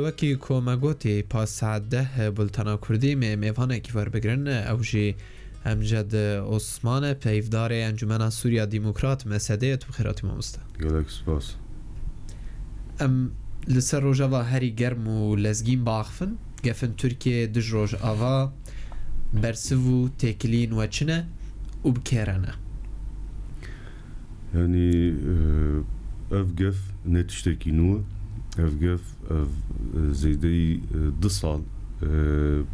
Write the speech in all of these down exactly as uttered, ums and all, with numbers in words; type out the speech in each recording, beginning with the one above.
Wekî ku me gotî, paş saet deh bultena Kurdî me mêvanekî werbigirin, ew jî Emced Osman e, peyvdarê Encûmena Sûriya Demokrat, M S D ye. Tu bi xêr hatî mamoste. Gelek spas. Em li ser Rojava herî germ û lezgîn biaxifin. Gefên Tirkiyê dij Rojava bersiv û têkiliyên we çi ne û bi kê re ne? Yanî, e, ev gef ne tiştekî nû ye. Ev gef, ev, e, zêdeyî, e, du sal, e,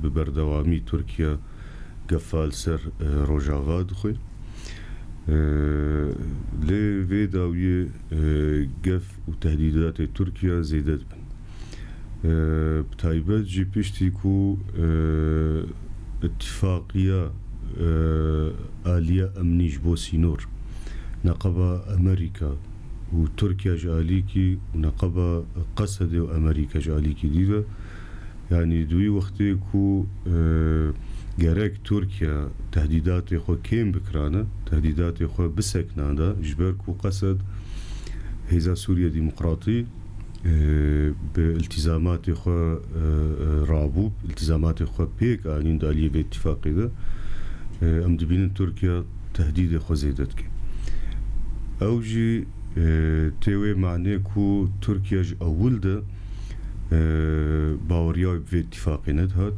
bi berdewamî Tirkiye gefa li ser, e, Rojava dixwe. E, lê vê dawiyê, e, gef û tehdîdatê Tirkiye zêde dibin. E, bi taybet jî piştî ku, e, îtîfaqiya, e, aliya emnî ji bo sînor, neqeba Amerîka û Tirkiye ji alîkî û neqeba Qesedê û Amerîka ji alîkî dî de, yanî di wî wextê ku, e, gerek Tirkiye tehdîdatê xwe kêm bikirane, tehdîdatê xwe biseknanda, ji ber ku Qesed hêza Sûriye Demokratî, e, bi iltîzamatê xwe, e, e, rabû, iltîzamatê xwe pêk anîn di aliyê vê îtîfaqê de, e, em dibînin Tirkiye tehdîdê xwe zêde dike. Ew jî, e, tê wê manê ku Tirkiye ji ewil de, e, baweriya wê bi vê îtîfaqê nedihat.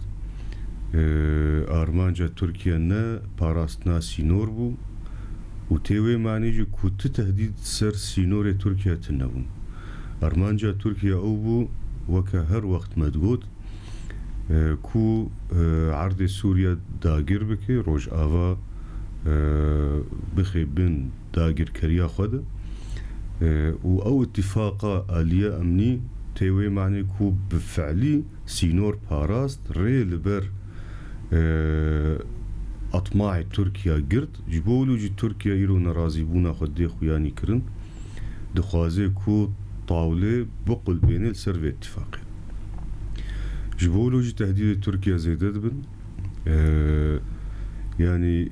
E, armanca Tirkiye ne parastina sînor bû û tê wê manê jî ku ti tehdîd ser sînorê Tirkiye tune bûn. Armanca Tirkiye ew bû, weke her wext me digot, e, ku, e, erdê Sûriye dagir bike, Rojava, e, bixe bin dagirkeriya xwe de. E, û ew îtîfaqa aliye emnî tê wê manê ku bi fiilî sînor parast, rê li ber, e, atmahê Tirkiye girt. Ji bo wilo jî Tirkiye îro nerazîbûna xwe dê xuyanî kirin. Dixwaze ku tawlê biqulbêne li ser vê îtîfaqê. Ji bo wilo jî tehdîdê Tirkiye zêde dibin. E, yanî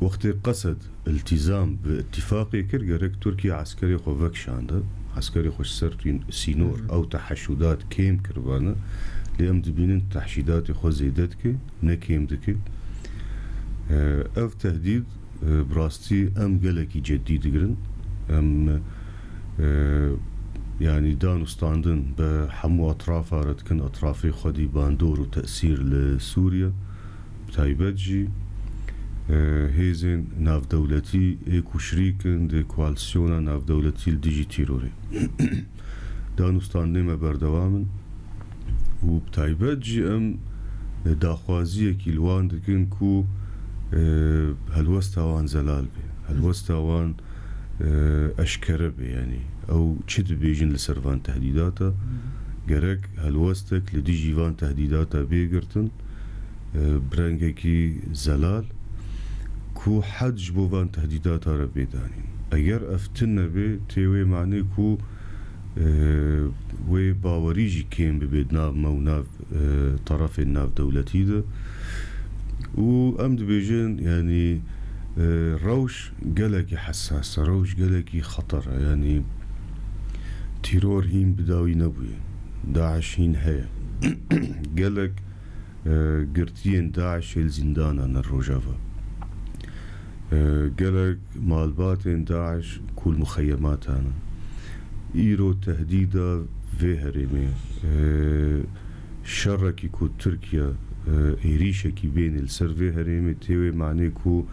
wextê Qesed îltîzam bi îtîfaqê kir, gerek Tirkiye eskerê xwe vekişande, eskerê xwe ji ser tîn-, sînor, Hı hı. ew teheşûdat kêm kiribane. Lê em dibînin teheşûdatê xwe zêde dike, ne kêm dike. E, ev tehdîd, e, bi rastî em gelekî ceddî digirin. Em, e, yanî danûstandin bi hemû etrafa re dikin, etrafê xwedî bandor û tesîr li Sûriye. Bi taybet jî, e, hêzên navdewletî ê ku şirîk in di koalîsyona navdewletî li dijî tîrorê. Danûstandinê me berdewam in û bi taybet jî em daxwaziyekî li wan dikin ku, e, helwesta wan zelal be, helwesta wan, e, eşkere be, yanî ew çi dibêjin li ser van tehdîdata, gerek helwestek li dijî van tehdîdata bê girtin, e, bi rengekî zelal, ku hed ji bo van tehdîdata re bê danîn. Eger ev tune be, tê wê manê ku, e, wê bawerî jî kêm bibe di nav me û nav, e, terefên navdewletî de. Û em dibêjin, yanî, e, rewş gelekî hesas e, rewş gelekî xeter e. Yanî, tîror hîn bi dawî nebûye. DAIŞ hîn heye. Gelek e, girtiyên DAIŞê li zîndanan li Rojava. E, gelek malbatên DAIŞ ku li muxeyematan in. Îro tehdîda vê herêmê, e, şerekî ku Tirkiye, e, êrîşekî bêne li ser vê herêmê, tê wê manê ku,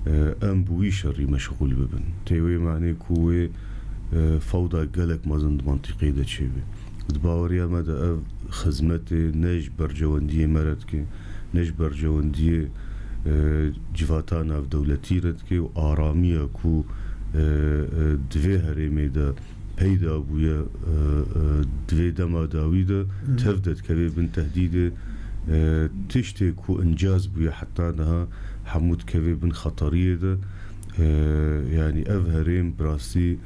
e, em bi wî şerî meşxûl bibin. Tê wê manê ku wê, e, fewda gelek mezin di mentiqê de çêbe. Di baweriya me de ev xizmetê ne ji berjewendiyê me re dike, ne ji berjewendiyê, e, civata navdewletî re dike û aramiya ku, e, e, di vê herêmê de peyda bûye, e, e, di vê dema dawî de tev de dikeve bin tehdîdê, e, tiştê ku incaz bûye heta niha hemû dikeve bin xeteriyê de. E, yanî ev herêm bi rastî,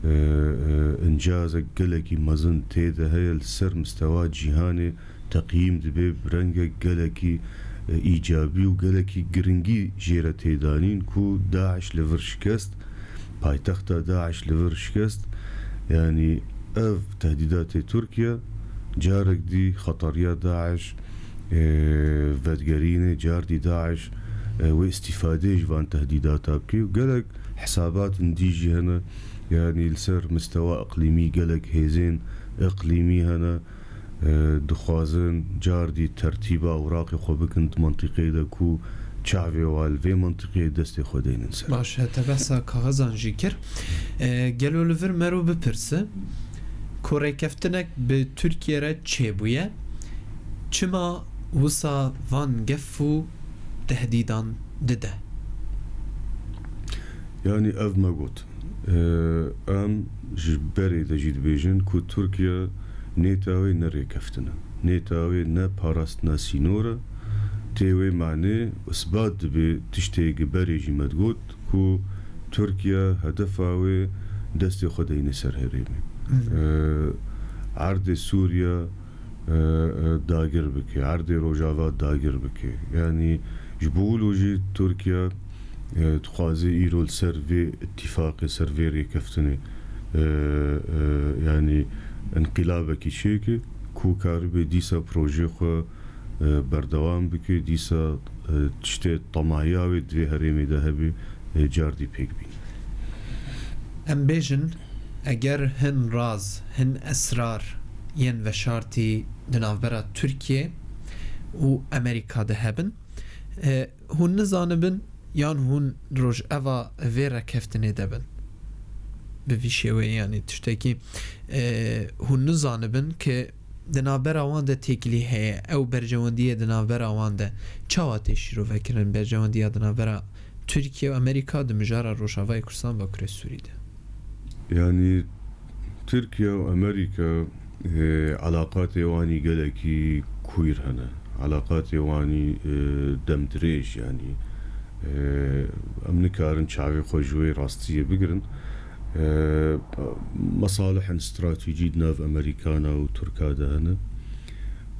e, e, incazek gelekî mezin tê de heye, li ser mistewa cîhanê teqyîm dibe, bi rengek gelekî, e, îcabî û gelekî giringî jê re tê danîn ku DAIŞ li vir şikest, paytexta DAIŞ li vir şikest. Yanî ev tehdîdatê Tirkiye, Carek dî xetariya DAIŞ, e, vedigerîne, car dî DAIŞ, e, wê îstîfadeyê ji van tehdîdata bike û gelek hesabatên dî jî hene, yanî li ser mistewa iqlîmî gelek hêzên iqlîmî hene, e, dixwazin car dî tertîba ewraqê xwe bikin di mentiqeyê de ku çavê wan li vê mentiqeyê destê xwe deynin ser. Baş e, te behsa kaxezan jî kir. E, gelo li vir mero bipirse, ku rêkeftinek bi Tirkiye re çêbûye, çima wisa van gef û tehdîdan dide? Yanî ev me got. Ee, em ji berê de jî dibêjin ku Tirkiye nêta wê ne rêkeftin e. Nêta wê ne parastina sînor e. Tê wê manê isbat dibe tiştê gi berê jî me digot ku Tirkiye hedefa wê destê xwe deyne ser herêmê. Ee, erdê Sûriye, e, e, dagir bike, erdê Rojava dagir bike. Yanî ji bo wilo jî Tirkiye, e, dixwaze îro li ser vê îtîfaqê, ser vê rêkeftinê, e, e, yanî înqilabekî çêke ku karibe dîsa projeyê xwe, e, berdewam bike, dîsa, e, tiştê temahiya wê di vê herêmê de hebe, e, cardî pêk bîne. Em bêjin, eger hin raz, hin esrar yên veşartî di navbera Tirkiye û Amerîka de hebin, e, hûn nizanibin yan hûn rojeva vê rêkeftinê de bin? Bi vî şêweyê, yanî tiştekî, e, hûn nizanibin ke di navbera wan de têkilî heye, ew berjewendiyê di navbera wan de çawa tê şîrovekirin, berjewendiya di navbera Tirkiye û Amerîka di mijara Rojavayê Kurdistan, Bakurê Sûrî de? Yanî Tirkiye û Amerîka, e, elaqatê wanî gelekî kûr hene. Elaqatê wanî, e, demdirêj, yanî, e, em nikarin çavê xwe ji wê rastiyê bigirin. E, mesalihên stratejî di nav Amerîkana û Tirka de hene.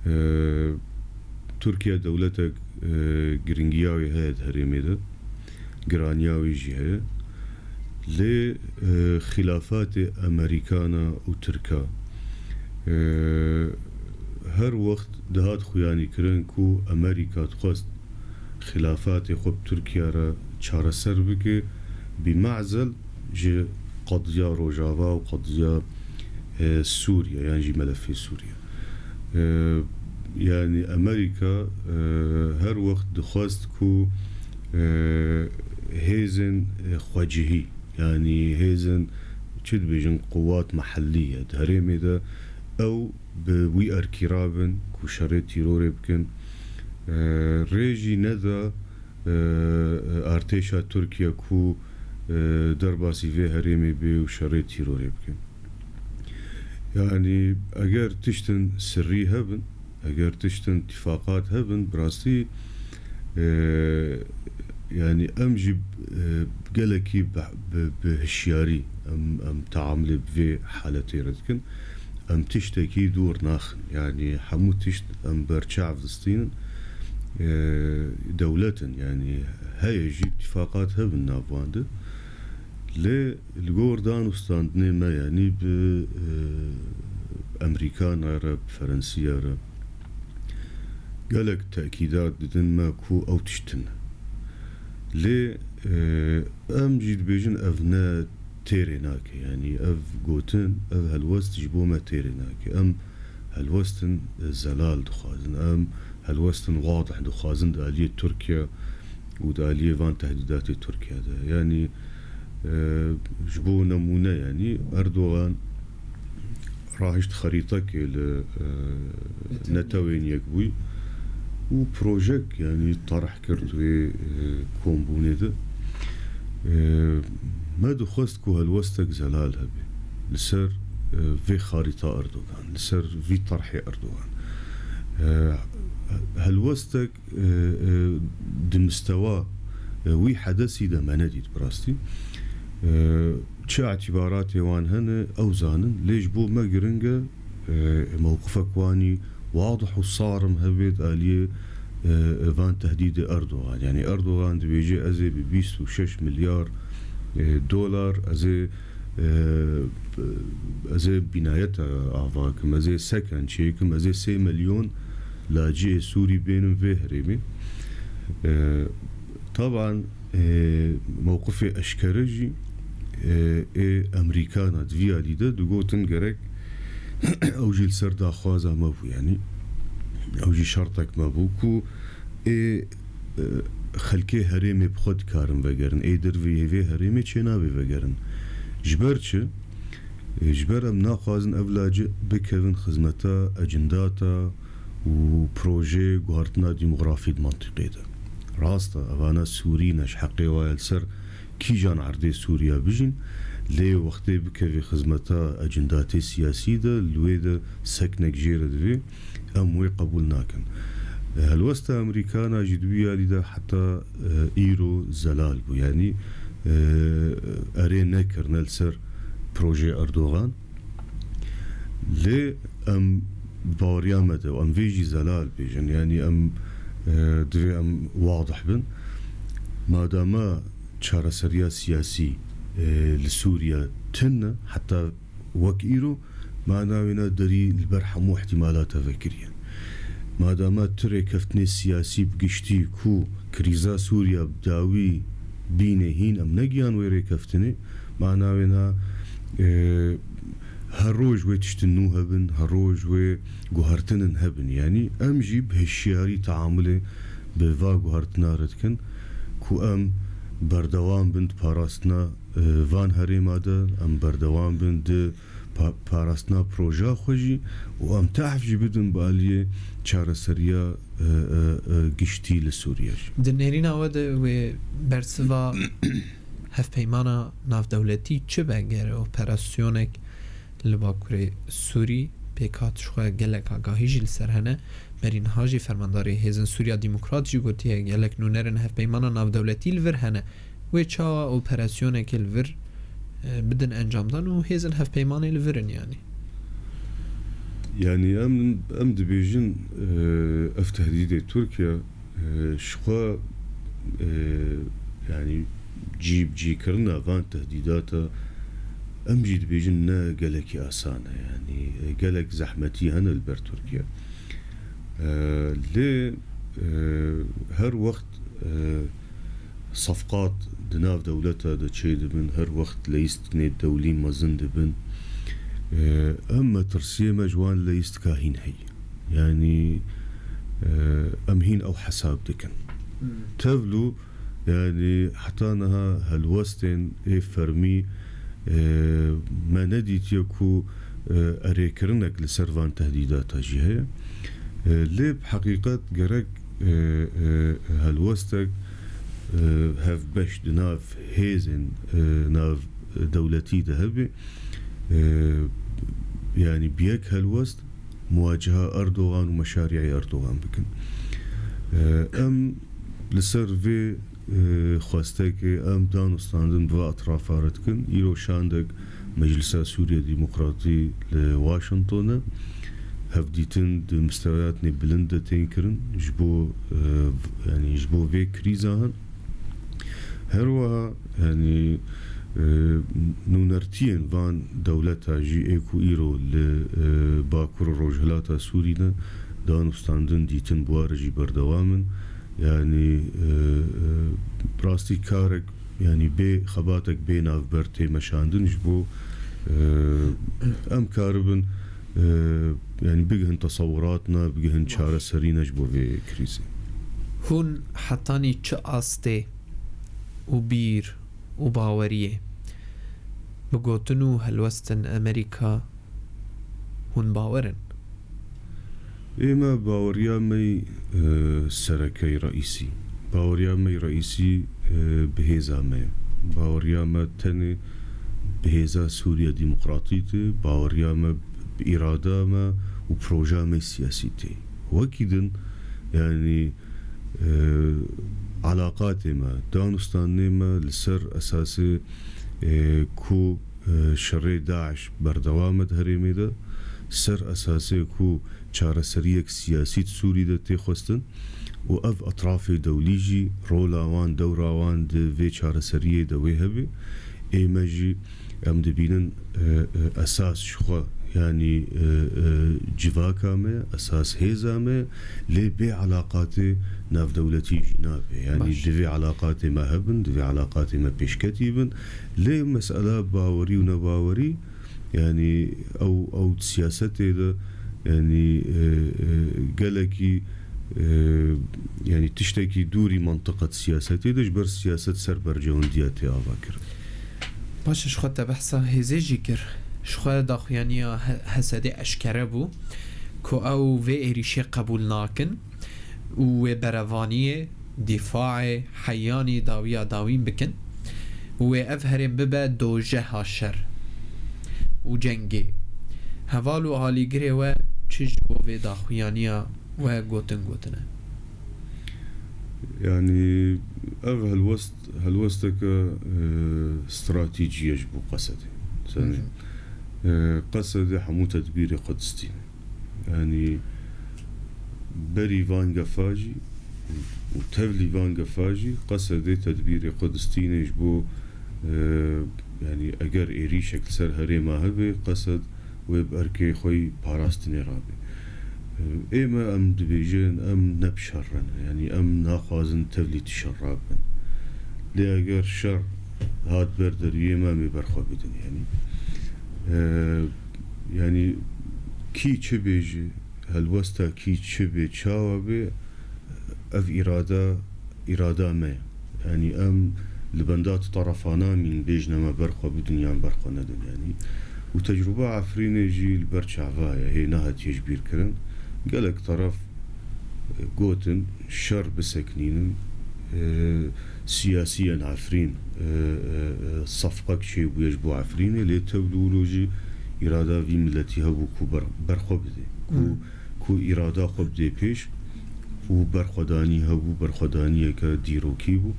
E, Tirkiye dewletek, e, giringiya wê heye di herêmê de, giraniya wê jî heye. Lê, e, xîlafatê Amerîkana û Tirka, e, her wext dihat xuyanîkirin ku Amerîka dixwest xîlafatê xwe bi Tirkiye re çareser bike, bi mezel ji qediya Rojava û qediya, e, Sûriye, yan jî melefê Sûriye. E, yanî Amerîka, e, her wext dixwest ku, e, hêzên, e, xwecihî, yanî hêzên, çi dibêjin, quwat mehellî ye di herêmê de, ew bi wî erkî rabin ku şerê tîrorê bikin. E, rê jî neda, e, artêşa Tirkiye ku, e, derbasî vê herêmê bê û şerê tîrorê bike. Yanî eger tiştin sirrî hebin, eger tiştin tifaqat hebin, bi rastî, e, yanî em jî, e, gelekî bi, bi, bi hişyarî em, em teamulê bi vê haletê re dikin. Em tiştekî dûr naxin. Yanî hemû tişt em berçav distînin. E, dewlet in, yanî heye jî îtîfaqat hebin nav wan de. Lê li gor dan û standinê me, yanî bi, e, Amerîkana re, bi Ferensiya re gelek tekîdat didin me ku ew tişt tune. Lê, e, em jî dibêjin ev ne têrê nake. Yanî ev gotin, ev helwest ji bo me têrê nake. Em helwestin, e, zelal dixwazin. Em helwestin wadih dixwazin di aliyê Tirkiye û di aliyê van tehdîdatê Tirkiye de. Yanî, e, ji bo nemûne, yanî Erdogan rahişt xerîtekê li, e, Netewên Netewên Yekbûyî û projek, yanî terh kir di wê, e, kombûnê de. E, me dixwest ku helwestek zelal hebe li ser, e, vê xarîta Erdogan, li ser vî terhê Erdogan. E, helwestek, e, e, di mistewa, e, wî hedesî de me nedît bi rastî. E, çi îtîbaratê wan hene, ew zanin, lê ji bo me giring e, e, mewqifek wanî wadih û sarim hebe di aliyê, e, van tehdîdê Erdogan. Yanî Erdogan dibêje, ez ê bi bîst û şeş milyar, e, dolar, ez ê, Ee, ez ê bînayeta ava kim, ez ê seken çêkim, ez ê sê milyon laciyê Sûrî bênim vê herêmê. Ee, taban, ee, mewqifê eşkere jî, ee, ê Emerîkana di vî alî de digotin gerek ew jî li ser daxwaza me bû, yanî ew jî şertek me bû ku ê, e, xelkê herêmê bi xwe dikarin vegerin. Ê derveyê vê herêmê çênabê vegerin. Ji ber çi? E, ji ber em naxwazin ev lacî bikevin xizmeta ecindata û projeyê guhertina demografî di mintîqê de. Rast e, evana Sûrî ne, ji heqê wa ye li ser kîjan erdê Sûriya bijîn, lê wextê bikevê xizmeta ecindatê siyasî de, li wê de seknek jê re divê, em wê qebûl nakin. Helwesta Amerîkana jî di wî alî de heta, e, îro zelal bû. Yanî, e, erê nekirine li ser projeyê Erdogan. Lê em baweriya me de, em vê jî zelal bêjin. Yanî em, e, divê em wadih bin. Madama çareseriya siyasî, e, li Sûriye tune, heta wek îro, mana wê ne derî li ber hemû ihtimalata vekiriye. Madama tu rêkeftinê siyasî bi giştî ku krîza Sûriya bi dawî bîne hîn em negihan wê rêkeftinê, mana wê ne, e, her roj wê tiştin nû hebin, her roj wê guhertinin hebin. Yanî em jî bi hişyarî teamulê bi va guhertina re dikin ku em berdewam bin di parastina, e, van herêma de, em berdewam bin di pa-, parastina proja xwe jî û em tehf jî bidin bi aliyê çareseriya, e, e, e, giştî li Sûriye jî. Di nêrîna we de wê bersiva hevpeymana navdewletî çi be? Ger operasyonek li Bakurê Sûrî pêk hat, ji xwe gelek agahî jî li ser hene. Berî niha jî fermandarê Hêzên Sûriya Demokrat jî gotiye, gelek nûnerên hevpeymana navdewletî li vir hene. Wê çawa operasyonekê li vir, e, bidin encamdan û hêzên hevpeymanê li vir in, yanî? Yanî em, em dibêjin, e, ev tehdîdê Tirkiye, e, ji xwe, e, yanî cî bi cî kirina van tehdîdata em jî dibêjin ne gelekî asan e. Yanî, e, gelek zehmetî hene li ber Tirkiye. E, lê, e, her wext, e, sefqat di nav dewleta de çê dibin, her wext leyîstikê dewlî mezin dibin. E, em metirsiyê me ji wan leyîstika hîn heye. Yanî, e, em hîn ew hesab dikin. Hmm. Tevlû, yanî heta niha helwestên ê fermî, e, me nedîtiye ku, e, erêkirinek li ser van tehdîdata jî heye. E, lê bi heqîqet gerek, e, e, helwestek, e, hevbeş di nav hêzên, e, nav dewletî de hebe. E, yanî bi yek helwest muwaceha Erdogan û meşarî'ê Erdogan bikin. E, em li ser vê, e, xwestekê em danûstandin bi va etrafa re dikin. Îro şandek Meclisa Sûriya Demokratî li Washington e. Hevdîtin di misteweyatnê bilind de tên kirin. Ji bo, e, yanî ji bo vê krîza hin. Her wiha, yanî, e, nûnertiyên van dewleta jî ê ku îro li, e, Bakur û Rojhilata Sûrî ne, danûstandin, dîtin bi wa re jî berdewam in. Yanî, e, e, rastî karek, yanî bê xebatek bê navber tê meşandin ji bo, e, em karibin, e, yanî bigihin tesewiratna, bigihin çareserîna ji bo vê krîzê. Hûn hetanî çi astê û bîr û baweriyê bi gotin û helwestin Amerîka hûn bawer in? Ê me baweriya me yî, e, serekeyî reîsî. Baweriya me yî reîsî, e, bi hêza me ye. Baweriya me tenê bi hêza Sûriya Demokratî tê. Baweriya me bi îrada me û proja me siyasî tê. Wekî din, yanî, e, elaqatê me, danûstanê me li ser esasê, e, ku, e, şerê DAIŞ berdewam e di herêmê de, ser esasê ku çareseriyek siyasî di Sûrî de tê xwestin û ev etrafê dewlî jî rola wan, dewra wan di vê çareseriyê de wê hebe. Ê me jî Em dibînin, e, e, esas ji xwe, yanî, e, e, civaka me, esas hêza me, lê bê elaqatê navdewletî jî nabe. Yanî Baş. divê elaqatê me hebin, divê elaqatê me pêşketî bin. Lê mesela bawerî û nebawerî, yanî ew, ew di siyasetê de, yanî, e, e, gelekî, e, yanî tiştekî dûrî mantiqa di siyasetê de, ji ber siyaset ser berjewendiya tê ava kirin. Baş e, ji xwe te behsa hêzê jî kir. Ji xwe daxuyaniya He-, Hesedê eşkere bû ku ew vê êrîşê qebûl nakin û wê berevaniyê, dîfaê, heyanî dawiya dawîn bikin û wê ev herêm bibe dojeha şer û cengê. Heval û alîgirê we çi ji bo vê daxuyaniya we gotin gotine? Yanî ev helwest, helwesteke, e, stratejî ye ji bo Qesedê. Hı hı. Senê, e, Qesedê hemû tedbîrê xwe distîne. Yanî berî van gefa jî û tevlî van gefa jî Qesedê tedbîrê xwe distîne ji bo, e, yanî eger êrîşek li ser herêma hebe, Qesed wê bi erkê xwe yî parastinê rabe. Ê me, em dibêjin, em ne bi şer re ne. Yanî em naxwazin tevlî ti şer rabikin. Lê eger şer hat ber deriyê me, em ê berxwe bidin. Yanî, e, yanî kî çi bêje, helwesta kî çi bê, çawa bê, ev îrada, îrada me ye. Yanî em li benda tu terefa namîn, bêjine me berxwe bidin yan berxwe nedin, yanî. Û tecrûba Efrînê jî li ber çava ye, hê nehatiye ji bîr kirin. Gelek teref, e, gotin, şer bisekinînin, e, siyasiyên Efrîn, e, e, e, sefqek çêbûye ji bo Efrînê, lê tevlû wilo jî îrada vî miletî hebû ku ber-, berxwe bide, ku Hmm. ku îrada xwe bidê pêş û berxwedanî hebû, berxwedaniyeke dîrokî bû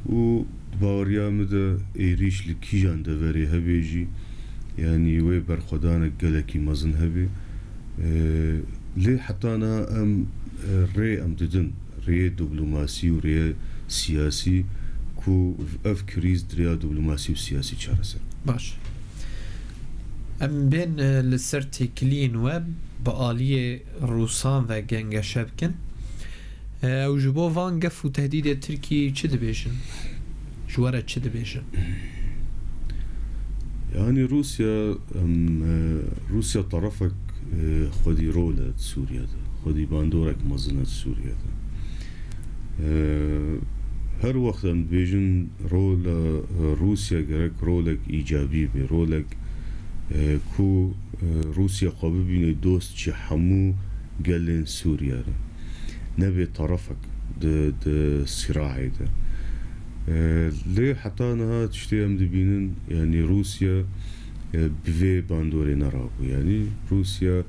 û di baweriya min de êrîş li kîjan deverê hebe jî, yanî wê berxwedanek gelekî mezin hebe. E, lê heta niha em, e, rê em didin, rêyê diplomasî û rêyê siyasî ku ev krîz di rêya diplomasî û siyasî çareser. Baş. Em bên, e, li ser têkiliyên we bi aliyê Rûsan ve gengeşe bikin. E, ew ji bo van gef û tehdîdê Tirkiyeyê çi dibêjin? Ji we re çi dibêjin? Yanî Rûsya, em, e, Rûsya terefek, e, xwedî rol e di Sûriye de, xwedî bandorek mezin e di Sûriye de. E, her wext em dibêjin rol e, e, Rûsya gerek rolek îcabî be, rolek, e, ku, e, Rûsya xwe bibîne dostçî hemû gelên Sûriye re. Nebê terefek di, di sîrahê de. E, lê heta niha tiştê em dibînin, yanî Rûsya, e, bi vê bandorê nerabû. Yanî Rûsya,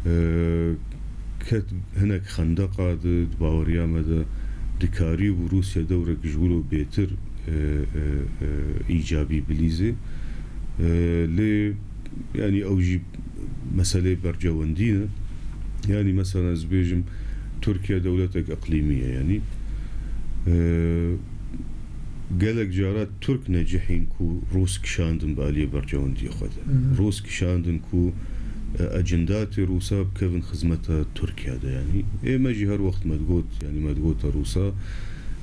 e, ket hinek xendeqa di, di baweriya me de dikarîbû Rûsya dewrek ji wilo bêtir, e, e, e, îcabî bilîzê. E, lê, yanî ew jî meseleyê bercewendî ne. Yanî mesela ez bêjim, Tirkiye dewletek iqlîmî ye. Yanî, e, gelek cara Tirk necihîn ku Rûs kişandin bi aliyê bercewendiyê xwe de. Hı hı. Rûs kişandin ku, e, ecindatê Rûsa bikevin xizmeta Tirkiye de. Yanî ê me jî her wext me digot, yanî me digota Rûsa,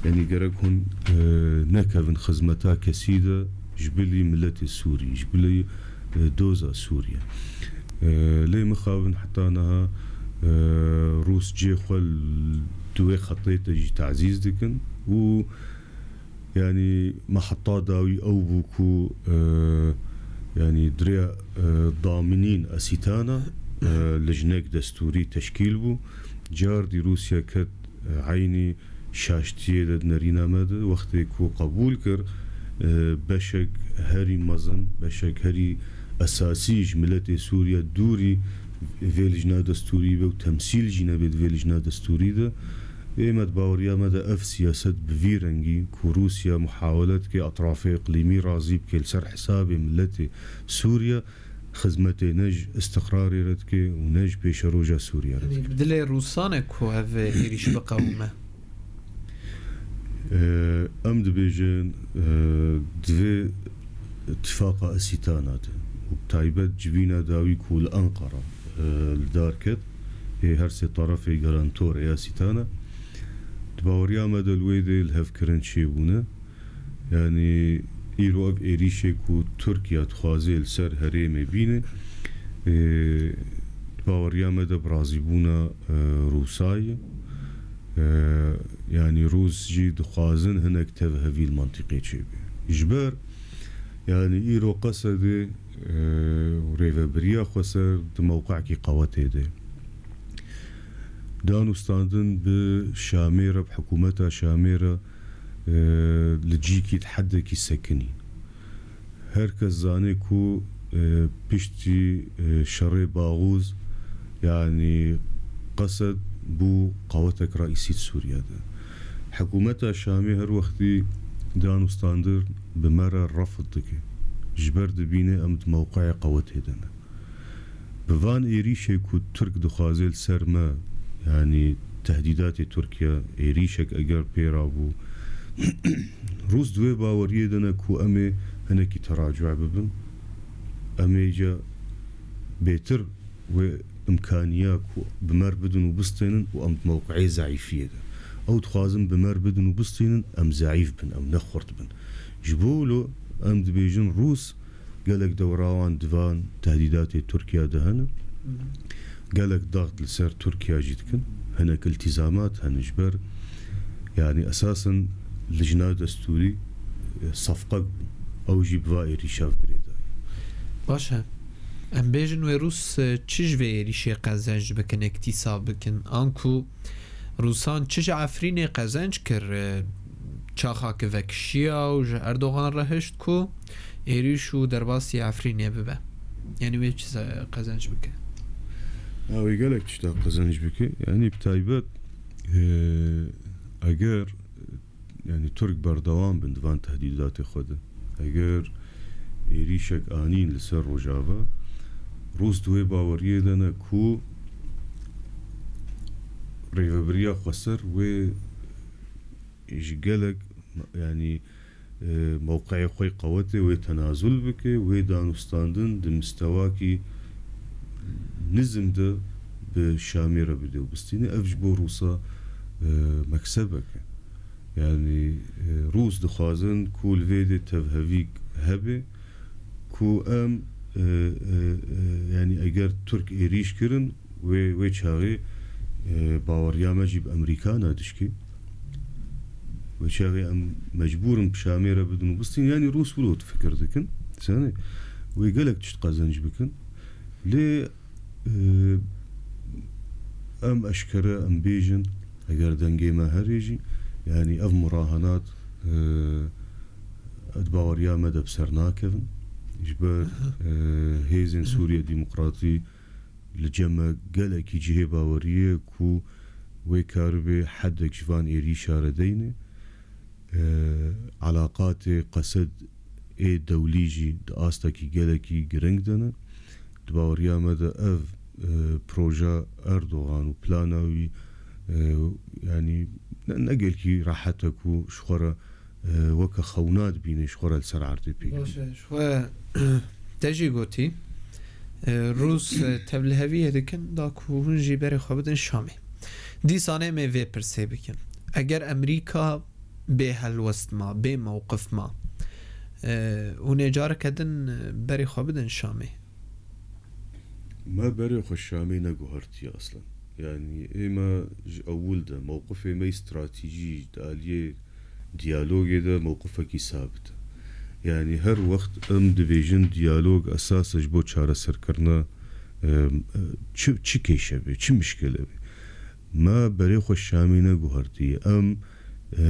yanî gerek hûn, e, nekevin xizmeta kesî de ji bilî miletê Sûrî, ji bilî, e, doza Sûriye. E, lê mixabin heta niha, e, Rûs cê xwe l-, di wê xetê de jî tazîz dikin û, yanî, me heta dawî ew bû ku, e, yanî, di rêya, e, daminîn esîtana, e, lijnek destûrî teşkîl bû. Cardî Rûsya ket, e, eynî şaştiyê de di nerîna me de, wextê ku qebûl kir, e, beşek herî mezin, beşek herî esasî ji miletê Sûriye dûrî vê lijna destûrî be û temsîl jî nebe di vê lijna destûrî de. Ê me di baweriya me de ev siyaset bi vî rengî ku Rûsya muhawele dike etrafê iqlîmî razî bike li ser hesabê miletê Sûriye, xizmetê ne ji îstiqrarê re dike û ne ji pêşeroja Sûriye re dike. Yanî bi dilê Rûsan e ku ev êrîş biqewime. Ee, em dibêjin, ee, divê Tifaqa Esîtana de û bi taybet civîna dawî ku li Enqara, e, li dar ket, ê her sê terefê garantor ê Esîtana, di baweriya me de li wê dê lihevkirin çêbûne. Yanî îro ev êrîşê ku Tirkiye dixwaze li ser herêmê bîne, e, di baweriya me de bi razîbûna, e, Rûsa ye. E, yanî Rûs jî dixwazin hinek tevhevî li mentiqê çêbe. Ji ber Yanî îro Qesedê, e, û rêvebiriya xweser di mewqekî qewetê de. Danûstandin bi Şamê re, bi hikûmeta Şamê re, e, li cîkî di heddekî sekinî. Her kes zane ku, e, piştî, e, şerê Baxûz, yanî Qesed bû qewetek reîsî di Sûriye de. Hikûmeta Şamê her wextî Danûstandir bi me re refd dike. Ji ber dibîne em di mewqeyê qewetê de ne. Bi van êrîşê ku Tirk dixwaze li ser me, yanî tehdîdatê Tirkiye, êrîşek eger pê rabû, Rûs di wê baweriyê de ne ku em ê hinekî teracû bibin. Em ê ca bêtir wê imkaniya ku bi me re bidin û bistênin û em di mewqeyê zeîfiyê de. Ew dixwazin bi me re bidin û bistînin, em zeîf bin, em ne xurt bin. Ji bo wilo em dibêjin Rûs gelek dewra wan di van tehdîdatê Tirkiye de hene. Gelek daxt li ser Tirkiye jî dikin. Hinek iltîzamat hene ji ber, yanî esasen lijna destûrî, e, sefqek bû. Ew jî bi va êrîşa girêdayî. Baş e. Em bêjin wê Rûs, e, çi ji vê êrîşê qezenc bikin, îktîsab bikin? Anku Rûsan çi ji Efrînê qezenc kir, e, çaxa ki vekişiya û ji Erdogan re hişt ku êrîş û derbasî Efrînê bibe? Yanî wê çi ze-, qezenc bike? Ya, wê gelek tişta qezenc bike. Yanî bi taybet, e, eger, yanî Tirk berdewam bin di van tehdîdatê xwe de. Eger êrîşek anîn li ser Rojava, Rûs di wê baweriyê de ne ku rêvebiriya xweser wê ji gelek, yanî, e, mewqeyê xwe yê qewetê wê tenazul bike, wê danûstandin di mistewakî nizm de bi Şamê re bide û bistîne. Ev ji bo Rûsa, e, meksebek e. Yanî, e, Rûs dixwazin ku li vê dê tevhevîk hebe, ku em, e, e, e, yanî eger Tirk êrîş kirin, wê, wê çaxê, e, baweriya me jî bi Amerîkana dişkê. Wê çaxê em mecbûr in bi Şamê re bidin û bistîn. Yanî Rûs wilo fikir dikin. Sene wê gelek tişt qezenc bikin. Lê, e, em eşkere, em bêjin, eger dengê me herê jî, yanî ev murahenat, e, di baweriya me de bi ser nakevin. Ji ber, e, hêzên Sûriye Demokratî li cem me gelekî cihê baweriyê ku wê karibe hedek ji van êrîşa re deyne. E, elaqatê Qesed ê dewlî jî di astekî gelekî giring de ne. Di baweriya me de ev, e, proja Erdogan û plana wî, e, yanî ne, ne gelkî rehet e ku ji xwe re, e, weke xewna dibîne ji xwe re li ser erdê pêk bîne. Baş e, ji xwe te jî gotî, e, Rûs, e, tevliheviyê dikin da ku hûn jî berê xwe bidin Şamê. Dîsanê em ê vê pirsê bikin. Eger Amerîka bê helwest ma, bê mewqif ma, e, hûn ê careke din, e, berê xwe bidin Şamê? Me berê xwe Şamê neguhertiye aslen. Yanî ême ji ewil de mewqifê me yê stratejî di aliyê diyalogê de mewqifekî sabit e. Yanî her wext em dibêjin diyalog esas e ji bo çareserkirina, e, çi, çi kêşe be, çi mişkile be. Me berê xwe Şamê neguhertiye. Em, e,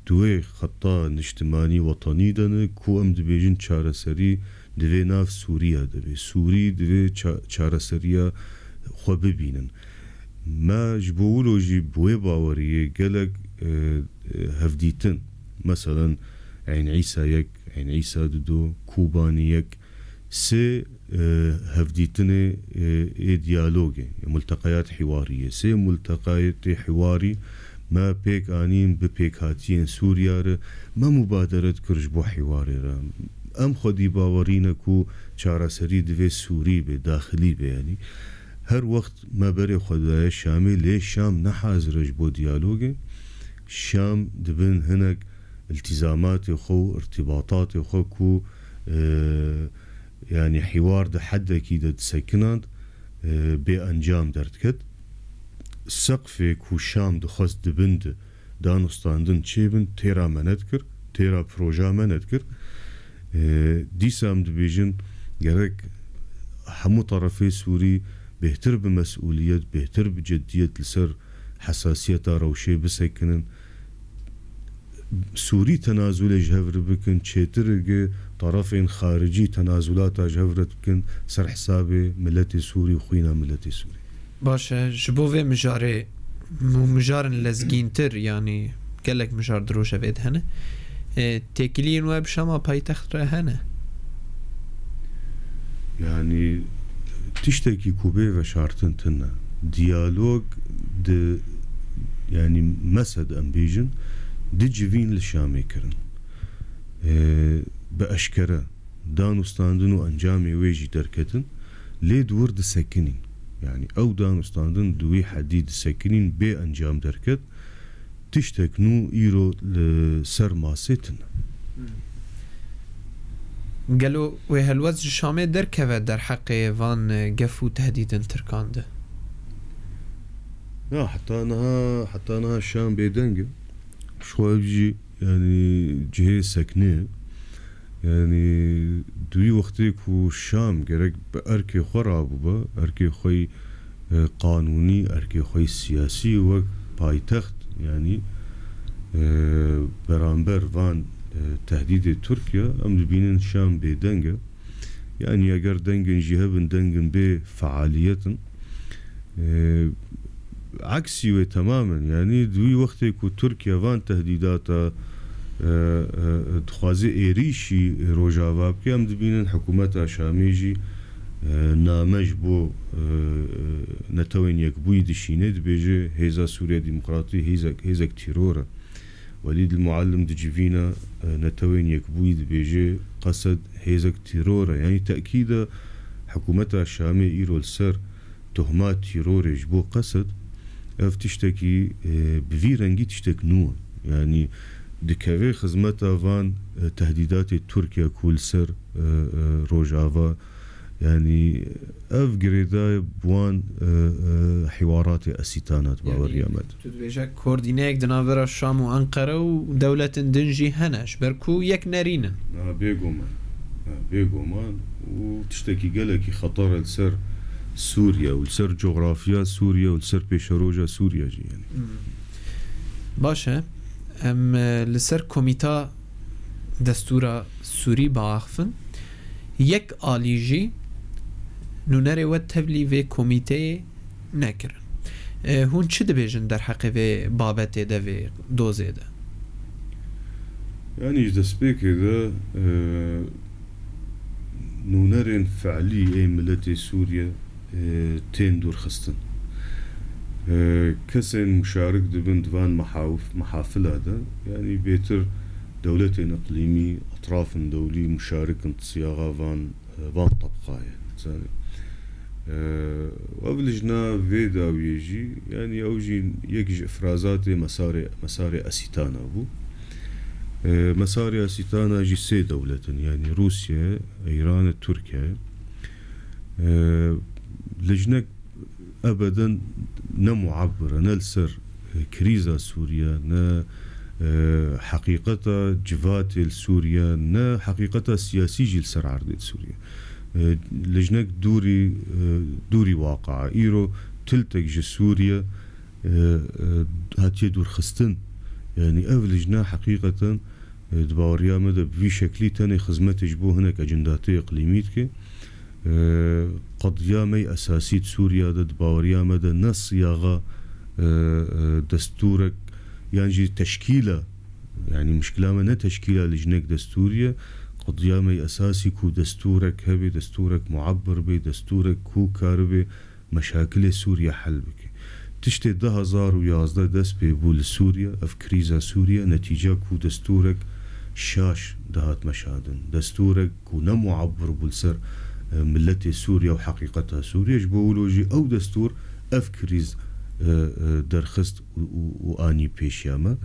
di wê xeta niştimanî wetanî de ne ku em dibêjin çareserî divê nav Sûriya de be. Sûrî divê ça-, çareseriya xwe bibînin. Me ji bo wilo jî bi wê baweriyê gelek, e, e, hevdîtin, meselen Eyn Îsa yek, Eyn Îsa dido, Kobanî yek, sê, e, hevdîtinê, e, ê diyalogê, multeqeyat hiwarî ye. Sê multeqeyatê hiwarî me pêk anîn bi pêkhatiyên Sûriya re, me mubadere dikir ji bo hiwarê re. Em xwedî bawerî ne ku çareserî divê sûrî bê, daxilî bê, yanî her wext me berê xwe daye Şamê, lê Şam ne hazir e ji bo diyalogê. Şam dibin hinek iltîzamatê xwe û irtîbatatê xwe ku, e, yanî hîwar di hedekî de disekinand, e, bê encam derdiket. Seqfê ku Şam dixwest dibin di danûstandin çêbin, têra me nedikir, têra proja me nedikir. E, dîsa em dibêjin, gerek hemû terefê Sûrî bêhtir bi mesûliyet, bêhtir bi ceddiyet li ser hesasiyeta rewşê bisekinin. Sûrî tenazulê ji hev re bikin, çêtir e ku terefên xaricî tenazulata ji hev re bikin ser hesabê miletê Sûrî û xwîna miletê Sûrî. Baş e, ji bo vê mijarê û mijarên lezgîntir, yanî gelek mijar di rojevê de hene, e, têkiliyên we bi Şama paytext re hene? Yanî tiştekî ku bê veşartin tune. Diyalog di, yanî mesed em bêjin, di civîn li Şamê kirin. E, bi eşkere danûstandin û encamê wê jî derketin, lê di wir disekinîn. Yanî ew danûstandin di wî hedî disekinîn, bê encam derket, tiştek nû îro li ser masê tune. Gelo wê helwest ji Şamê derkeve derheqê van gef û tehdîdên Tirkan de? Na, heta niha, heta niha Şam bêdeng e. Ji xwe ev jî, yanî cihê seknê ye. Yanî di wî wextê ku Şam gerek bi erkê xwe rabûbe, erkê xwe yî, e, qanûnî, erkê xwe yî siyasî wek paytext, yanî, e, beramber van, e, tehdîdê Tirkiye, em dibînin Şam bêdeng e. Yanî eger dengên jî hebin, dengên bê fealiyet in. E, Eksî wê temamen, yanî di wî wextê ku Tirkiye van tehdîdata, e, e, dixwaze êrîşî Rojava bike, em dibînin hikûmeta Şamê jî, e, name ji bo, e, Netewên Yekbûyî dişîne, dibêje Hêza Sûriya Demokratî hêzek, hêzek tîror e. Welîd el-Muallim dicivîne, e, Netewên Yekbûyî, dibêje Qesed hêzek tîror e. Yanî tekîda hikûmeta Şamê îro li ser tuhma tîrorê ji bo Qesed, ev tiştekî, e, bi vî rengî tiştek nû ye. Yanî dikeve xizmeta van, e, tehdîdatê Tirkiye ku li ser, e, e, Rojava, yanî ev girêdayî bi wan, e, e, hîwaratê Esîtana di baweriya me de. Tu dibêje koordîneyek di navbera Şam û Enqere û dewletên din jî hene, ji ber ku yek nerîn in. Na, bêguman. Na, bêguman û tiştekî gelekî xeter e li ser Sûriye û li ser coxrafiya Sûriye û li ser pêşeroja Sûriye jî, yanî. Baş e. Em, e, li ser komîta destûra Sûrî biaxifin. Yek alî jî nûnerê we tevlî vê komîteyê nekirin. E, hûn çi dibêjin derheqê vê babetê de, vê dozê de? Yanî ji destpêkê de, e, nûnerên fe'lî ê miletê Sûriye, e, tên dûrxistin. E, kesên muşarik dibin di van mehawif-, mehafila de, yanî bêtir dewletên iqlîmî, etrafên dewlî muşarik in di siyaxa van, e, van tebqayê. Zanî. E, ev lijna vê dawiyê jî, yanî ew jî yek ji ifrazatê mesarê, mesarê Esîtana bû. E, mesarê Esîtana jî sê dewlet in, yanî Rûsya, Îran, Tirkiye. E, lijnek ebeden ne muabbir e, ne li ser, e, krîza Sûriye, ne, e, heqîqeta civatê li Sûriye, ne heqîqeta siyasî jî li ser erdê li Sûriye. E, lijnek dûrî, e, dûrî waqia. Îro tiltek ji Sûriye, e, e, hatiye dûrxistin. Yanî ev lijne heqîqeten, e, di baweriya me de bi vî şeklî tenê xizmetê ji bo hinek ecendatê iqlîmî dike. E, qediya me yê esasî di Sûriya de, di baweriya me de ne siyaxa, e, e, destûrek yan jî teşkîla, yanî mişkila me ne teşkîla lijnek destûrî ye. Qediya me yê esasî ku destûrek hebe, destûrek muabbir be, destûrek ku karibe meşakilê Sûriye hel bike. Tiştê du hazar û yazdeh dest pê bû li Sûriye, ev krîza Sûriye, netîca ku destûrek şaş dihat meşandin. Destûrek ku ne muebbir bû li ser, e, miletê Sûriye û heqîqeta Sûriye. Ji bo wilo jî ew destûr ev krîz, e, e, derxist û, û, û anî pêşiya me.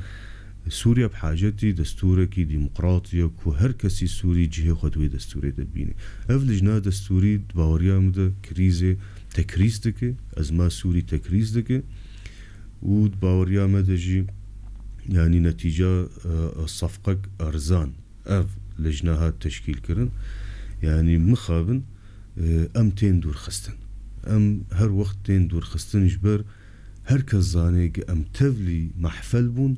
Sûriye bi hacetî destûrekî demokratî ye ku her kesî Sûrî cihê xwe di wê destûrê de bîne. Ev lijna destûrî di baweriya min de krîzê tekrîz dike, ezma Sûrî tekrîz dike û di baweriya me de jî, yanî netîca, e, sefqek erzan ev lijna hat teşkîl kirin. Yanî mixabin, e, em tên dûrxistin. Em her wext tên dûrxistin ji ber her kes zane ki em tevlî mehfel bûn,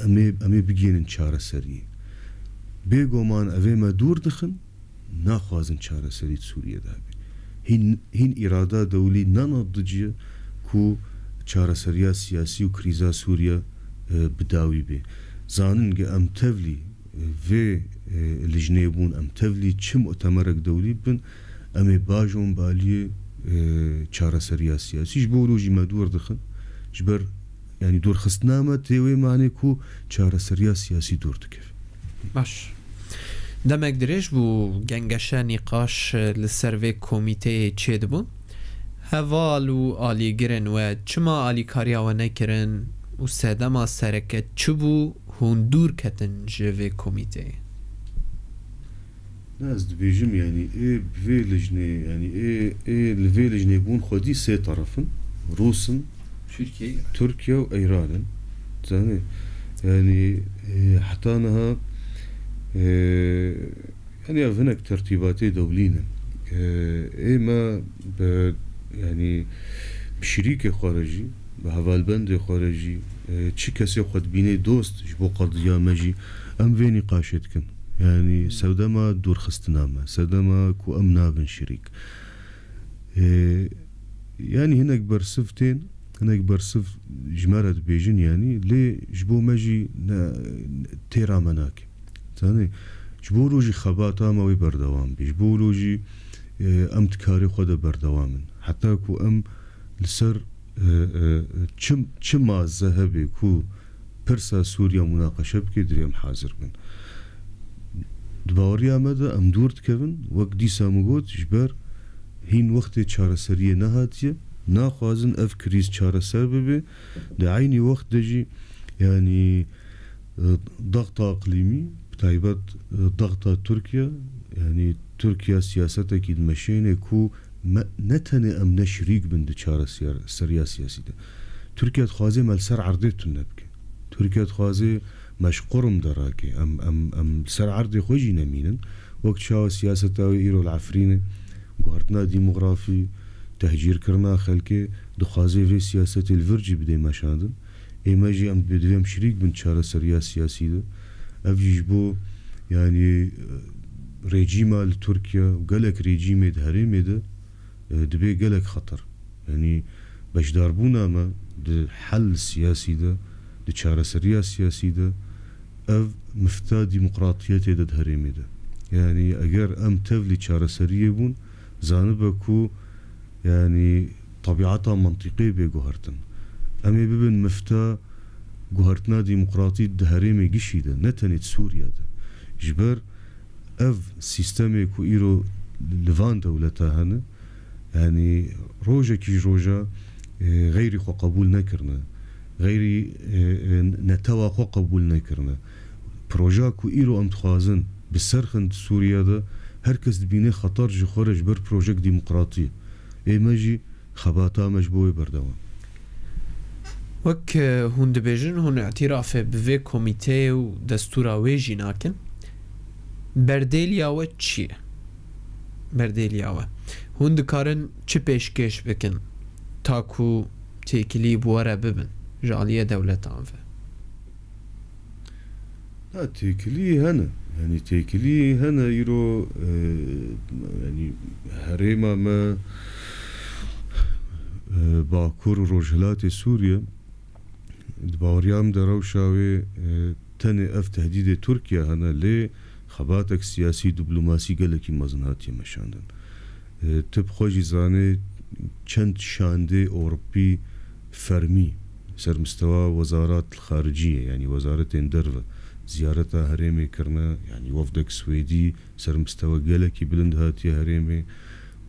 em ê, em ê bigihînin çareseriyê. Bêguman ev ê me dûr dixin, naxwazin çareserî di Sûriye de hebe. Hîn, hîn îrada dewlî ne nadiciye ku çareseriya siyasî û krîza Sûriye, e, bi dawî bê. Zanin ki em tevlî, e, vê, e, lijnê bûn, em tevlî çi mutemerek dewlî bibin, em ê bajon baliyê, e, çareseriya siyasî. Ji bo wilo jî me dûr dixin. Ji ber, yanî dûrxistina me tê wê manê ku çareseriya siyasî dûr dikeve. Baş. Demek dirêj bû gengeşe nîqaş li ser vê komîteyê çêdibû. Heval û alîgirên we çima alîkariya we nekirin û sedema sereke çi bû hûn dûr ketin ji vê komîteyê? Na, ez dibêjim, yanî, ê bi vê lijnê, yanî, ê, ê li vê lijnê bûn xwedî sê teref in. Rûs in, Tirkiye, Tirkiye û Îran in. Zanî, yanî, ê, heta niha, ê, yanî, ev hinek tertîbatê dewlî ne. Ê, ê me bi, yanî, bi şirîkê xwe re jî, bi hevalbendê xwe re jî, e, çi kesê xwe dibînê dost ji bo qediya me jî, em vê nîqaşê dikin. Yanî serdema dûrxistina me, serdema ku em nabin şirîk. E, yanî hinek bersiv tên, hinek bersiv ji me re dibêjin, yanî lê ji bo me jî ne, têra me nake. Zanî, ji bo wilo jî xebata me wê berdewam bê. Ji bo wilo jî, e, em di karê xwe de berdewam in. Heta ku em li ser, e, e, çi, çi maze hebe ku pirsa Sûriye munaqeşe bike, divê em hazir bin. Di baweriya me de em dûr dikevin, wek dîsa min got, ji ber hîn wextê çareseriyê nehatiye, naxwazin ev krîz çareser bibe. Di eynî wext de jî, yanî, e, daxta iqlîmî, bi taybet, e, daxta Tirkiye, yanî Tirkiye siyasetekî dimeşêne ku me, ne tenê em ne şirîk bin di çareseriya siyasî de. Tirkiye dixwaze me li ser erdê tune bike. Tirkiye dixwaze me ji qurm derake. Em, em, em li ser erdê xwe jî nemînin. Wek çawa siyaseta wê îro li Efrînê, guhertina demografî, tehcîrkirina xelkê, dixwaze vê siyasetê li vir jî bidê meşandin. Ê me jî em divê em şirîk bin çareseriya siyasî de. Ev jî ji bo, yanî, rejîma li Tirkiye û gelek rejîmê di herêmê de, e, dibe gelek xeter. Yanî beşdarbûna me di hel siyasî de, di çareseriya siyasî de, ev mifta demokratiyetê de di herêmê de. Yanî eger em tevlî çareseriyê bûn, zanibe ku, yanî, tebîeta mentiqê bê guhertin. Em ê bibin mifta guhertina demokratî di herêmê gişî de, ne tenê di Sûriye de. Ji ber ev sîstemê ku îro li van dewleta hene, yanî rojekî ji roja, e, xeyrî xwe qebûl nekirine, xeyrî, e, e, netewa xwe qebûl nekirine. Proja ku îro em dixwazin bi ser xin di Sûriye de, her kes dibîne xeter ji xwe re ji ber projek demokratî. Ê me jî xebata me ji bo wê berdewam. Wek, e, hûn dibêjin, hûn îtirafê bi vê komîteyê û destûra wê jî nakin. Berdêliya we çi ye? Berdêliya we. Hûn dikarin çi pêşkêş bikin ta ku têkilî bi we re bibin ji aliyê dewletan ve? Ha, têkilî hene. Yanî têkilî hene îro, e, yanî herêma me, e, Bakur û Rojhilatê Sûriye, di baweriya min de rewşa wê, e, tenê ev tehdîdê Tirkiye hene, lê xebatek siyasî, diplomasî gelekî mezin hatiye meşandin. E, tu bi xwe jî zanê çend şandê Ewropî fermî ser mistewa wezarat xariciyê, yanî wezaretên derve ziyareta herêmê kirine, yanî wefdek Swêdî ser mistewa gelekî bilind hatiye herêmê,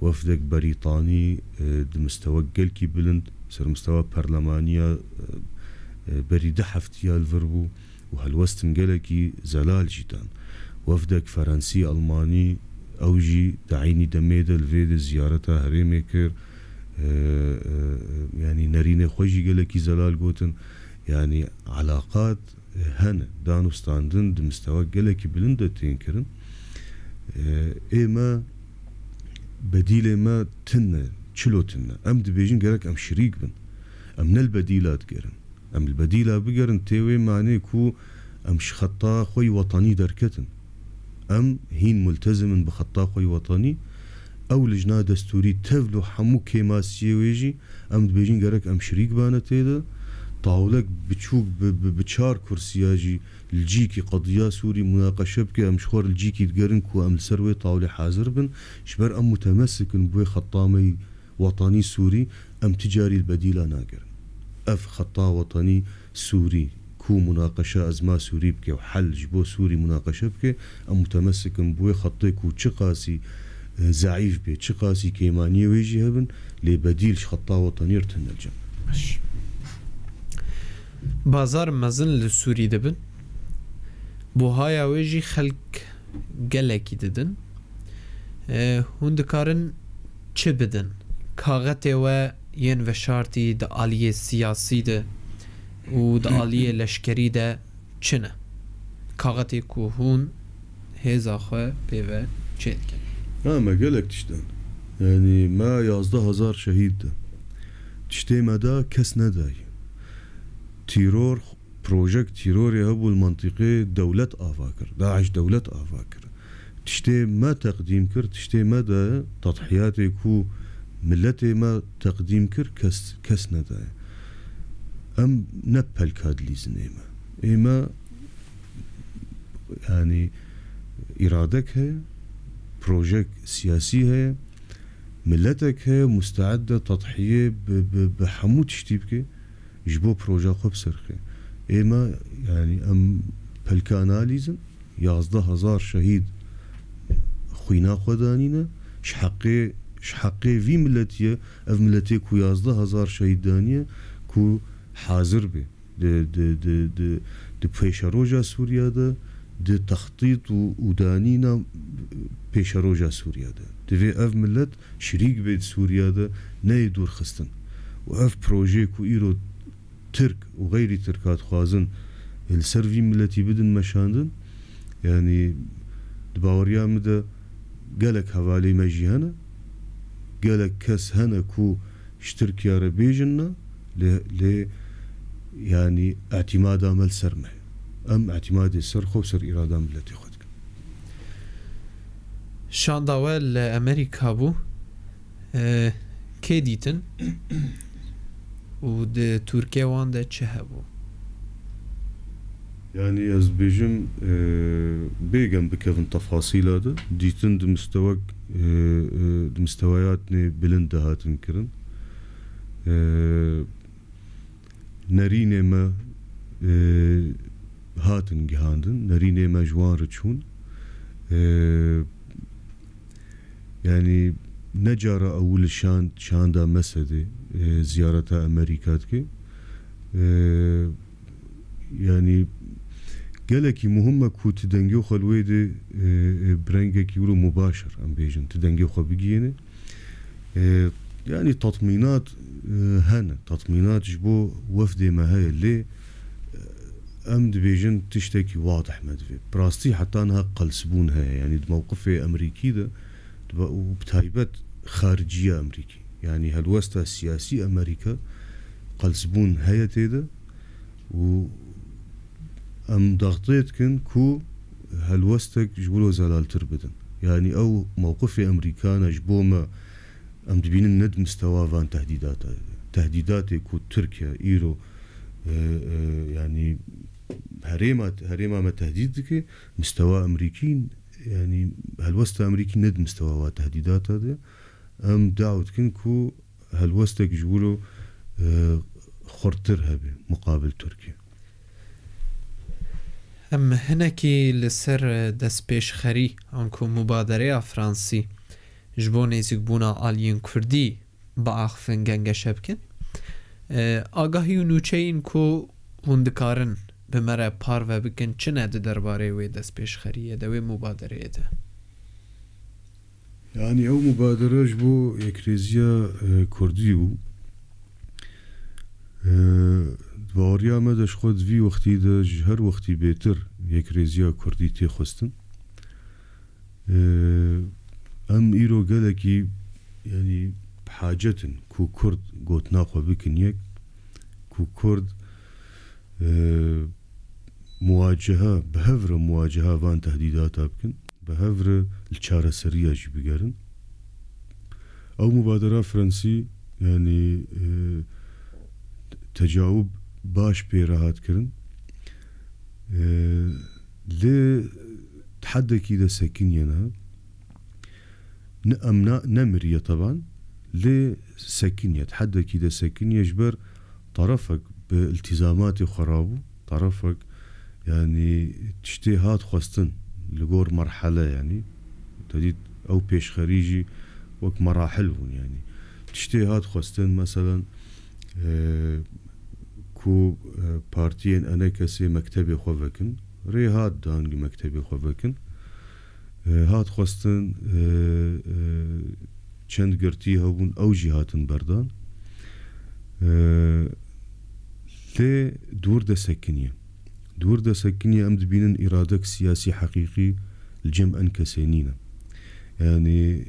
wefdek Berîtanî, e, di mistewa gelkî bilind, ser mistewa perlemaniya, e, e, berî du heftiya li vir bû û helwestin gelekî zelal jî dan. Wefdek Ferensî, Almanî, ew jî di eynî demê de li vê de ziyareta herêmê kir. E, e, yanî nerînê xwe jî gelekî zelal gotin. Yanî elaqat, e, hene. Dan û standin di mistewa gelekî bilind de tên kirin. E, ê me, bedîlê me tune, çilo tune. Em dibêjin gerek em şirîk bin. Em ne li bedîla digerin. Em li bedîla bigerin, tê wê manê ku em ji xeta xwe yî wetanî derketin. Em hîn multezim in bi xeta xwe yî wetanî. Ew lijna destûrî tevlo hemû kêmasiyê wê jî em dibêjin gerek em şirîk bane tê de. Tawlek biçûk bi, bi, bi çar kursiya jî li cîkî qediya Sûrî munaqeşe bike, em ji xwe re li cîkî digerin ku em li ser wê tawlê hazir bin. Ji ber em mutemesik in bi wê xeta me yî wetanî Sûrî, em ti carî li bedîla nagerin. Ev xeta wetanî Sûrî ku munaqeşa ezma Sûrî bike û hel ji bo Sûrî munaqeşe bike, em mutemesik in bi wê xetê ku çiqasî, e, zeîf bê, çiqasî kêmaniyê wê jî hebin, lê bedîl ji xeta wetanî re tune li cem. Baş. Bazar mezin li Sûrî dibin. Buhaya wê jî xelk gelekî didin. E, hûn dikarin çi bidin? Kaxetê we yên veşartî di aliyê siyasî de û di aliyê leşkerî de çi ne? Kaxetê ku hûn hêza xwe pê ve çêdikin. Ha, me gelek tişt dan. Yanî me yazdeh hezar şehîd da. Tiştê me da kes nedayî. Tîror, projek tîrorê hebû li mentiqê dewlet ava kir. DAIŞ dewlet ava kir. Tiştê me teqdîm kir, tiştê me de tedhiyatê ku miletê me teqdîm kir, kes, kes nedaye. Em ne pelka dilîzin ê me. Ê me, yanî, îradek heye, projek siyasî heye, miletek heye, musteed e tedhiyê bi, bi, bi hemû tiştî bike. Ji bo proja xwe bi ser xê. Ê me, yanî em pelka nalîzin, yazdeh hezar şehîd xwîna xwe danîne, ji heqê, ji heqê vî miletî ye, ev miletê ku yazdeh hezar şehîd daniye, ku hazir be di, di, di, di, di pêşeroja Sûriya de, di textît û, û danîna pêşeroja Sûriya de. Divê ev milet şirîk bê di Sûriya de, neyê dûrxistin. Û ev projeyê ku îro Tirk û xeyrî Tirka dixwazin li ser vî miletî bidin meşandin, yanî di baweriya min de gelek hevalê me jî hene, gelek kes hene ku ji Tirkiye re bêjin ne, lê, lê yanî îtîmada me li ser me. Em îtîmadê ser xwe û ser îrada miletê xwe dikin. Şanda we li Amerîka bû. E, kê dîtin? Û di Tirkiye wan de çi hebû? Yanî ez dibêjim, e, bêgem bikevin tefasîla de, dîtin di mistewek, e, e, di mistewayatnê bilind de hatin kirin. E, nerînê me, e, hatin gihandin, nerînê me ji wan re çûn. E, yanî ne cara ewil şand, şanda Mesedê, e, ziyareta Amerîka dike. E, yanî gelekî muhim e ku tu dengê xwe li wê de, e, e, bi rengekî wilo mubaşir, em bêjin, tu dengê xwe bigihînî. E, yanî tatmînat, e, hene. Tatmînat ji bo wefdê me heye, lê, e, em dibêjin tiştekî wadih me divê. Bi rastî heta niha qelsbûn heye. Yanî di mewqifê Amerîkî de, di ba-, û bi taybet xariciya Amerîkî. Yanî helwesta siyasî Amerîka qelsbûn heye tê de û em daxtê dikin ku helwestek ji wilo zelaltir bidin. Yanî ew mewqifê Amerîkana ji bo me, em dibînin ne di mistewa van tehdîdata de. Tehdîdatê ku Tirkiye îro, e, e, yanî herêma, herêma me tehdîd dike, mistewa Amerîkî, yanî helwesta Amerîkî ne di mistewa wa tehdîdata de. Em daw dikin ku helwestek ji wilo, e, xurttir hebe muqabil Tirkiye. Em hinekî li ser destpêşxerî anku mubadereya Fransî ji bo nêzîkbûna aliyên Kurdî biaxifin gengeşe bikin. E, agahî û nûçeyên ku hûn dikarin bi me re parve bikin, çi ne di derbarê wê destpêşxeriyê de, wê mubadereyê de? Yanî ew mubadere ji bo yekrêziya, e, Kurdî bû. E, baweriya me de ji xwe di vî wextî de ji her wextî bêtir yekrêziya Kurdî tê xwestin. E, em îro gelekî, yanî, bi hacet in ku Kurd gotina xwe bikin yek, ku Kurd, e, muwaceha, bi hev re muwaceha van tehdîdata bikin, bi hev re li çareseriya jî bigerin. Ew mubadera Fransî, yanî, e, tecawib baş pê re hat kirin. E, lê di heddekî de sekiniye niha. Ne, em na-, nemiriye teban, lê sekiniye, di heddekî de sekiniye, ji ber tarafek bi iltîzamatê xwe rabû, tarafek, yanî, tiştê hat xwestin li gor merhele, yanî, te dît ew pêşxerî jî wek merahil bûn, yanî. Tiştê hat xwestin, meselen, e, ku, e, partiyên E N K S mektebê xwe vekin, rê hat dan ku mektebê xwe vekin. E, hat xwestin, e, e, çend girtî hebûn, ew jî hatin berdan. E, lê di wir de sekiniye. Di wir de sekiniye, em dibînin îradek siyasî heqîqî li cem E N K S'ê nîne. Yanî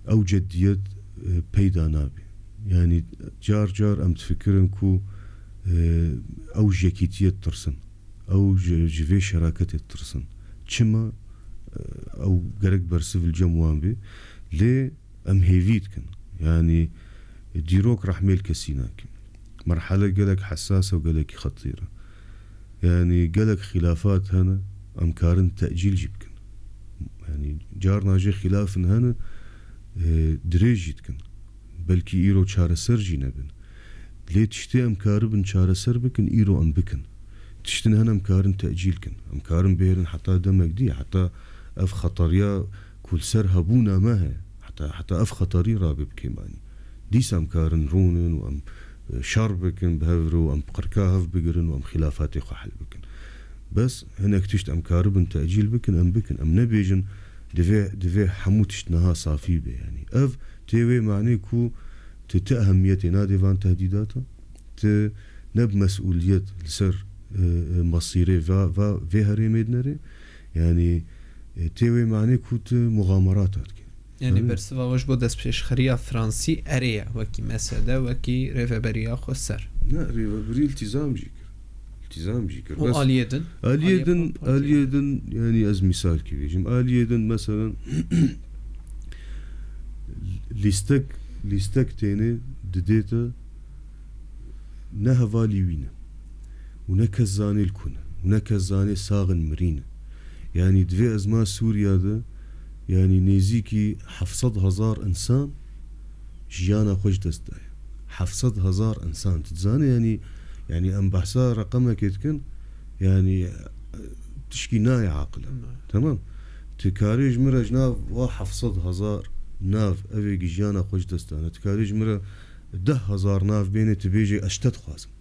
ew ceddiyet, e, peyda nabe. Yanî car car em difikirin ku, e, ew ji yekîtiyê ditirsin. Ew ji, ji vê şeraketê ditirsin. Çima? E, ew gerek bersiv li cem wan bê. Lê em hêvî dikin. Yanî dîrok rehmê li kesî nake. Merhele gelek hesas e û gelekî xetîr e. Yanî gelek xilafat hene, em karin tecîl jî bikin. Yanî carna jê xilafin hene, e, dirêj jî dikin. Belkî îro çareser jî nebin. Lê tiştê em karibin çareser bikin, îro em bikin. Tiştin hene em karin tecîl kin. Em karin bihêrin heta demek dî, heta ev xetariya ku li ser hebûna me heye. Heta, heta ev xetarî rabe bi kêmanî. Dîsa em karin rûnin û em, e, şer bikin bi hev re û em bi qirka hev bigirin û em xilafatê xwe hel bikin. Bes hinek tişt em karibin tecîl bikin, em bikin. Em nebêjin divê, divê hemû tişt niha safî be. Yanî ev tê wê manê ku tu ti ehemiyetê nadê van tehdîdatan. Tu ne bi mesûliyet li ser, e, e, mesîrê va, va vê herêmê dinerê. Yanî, e, tê wê manê ku tu muxamerata dikî. Yanî, yanî bersiva we ji bo destpêşxeriya Fransî erê ye, wekî M S D, wekî Rêveberiya Xweser. Ne, Rêveberî îltîzam jî kir. Îltîzam jî kir. Û bes aliyê din? Aliyê din, aliyê din, yanî ez mîsalkî bêjim. Aliyê din, meselen, lîstek, lîstek têne didê te, ne hevalî wî ne. Û ne kes zanê li ku ne. Û ne kes zanê sax in, mirî ne. Yanî divê ezma Sûriya de, yanî nêzîkî heft sed hezar insan jiyana xwe ji dest daye. Heft sed hezar insan. Tu dizanî, yanî, yanî em behsa reqemekê dikin, yanî, e, tişkî nayê aqile. Tamam. Tu karê ji min re ji nav wa heft sed hezar nav evê jiyana xwe ji dest dane. Tu karê ji min re deh hezar nav bêne, tu bêjê ez ji te dixwazim.